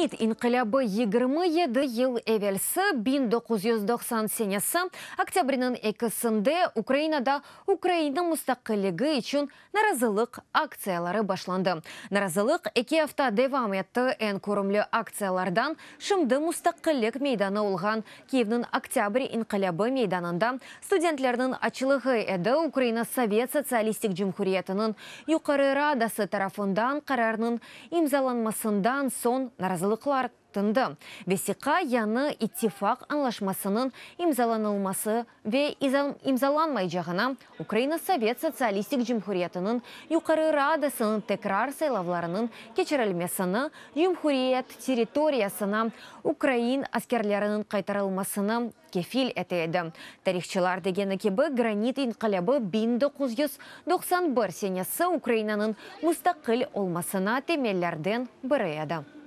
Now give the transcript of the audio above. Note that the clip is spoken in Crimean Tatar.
Granit inqilâbı 27 yıl evelsi, 1990 senesi oktâbrniñ ekisinde Ukrainada Ukraina mustaqilligi içün narazılıq aktsiyaları başlandı. Narazılıq eki afta devam etti. Eñ körümli aktsiyalardan şimdi Mustaqillik meydanı olğan Kiyevniñ Oktâbr inqilâbı meydanında studentlerniñ açlığı edi, Ukraina Sovet Sotsialistik Cumhuriyetiniñ Yuqarı Radası tarafından qararnıñ imzalanmasından soñ narazılıqlar tındı. Vesiqa Yañı ittifaq añlaşmasınıñ imzalanılması ve imzalanmaycağına Ukraina Sovet Sotsialistik Cumhuriyetiniñ Yuqarı Radasınıñ tekrar saylavlarınıñ keçirilmesini, cumhuriyet territoriyasına ukrain askerleriniñ qaytarılmasını kefil ete edi. Tarihçılar degeni kibi, Granit inqilâbı 1991 senesi Ukrainanıñ mustaqil olmasına temellerden biri edi.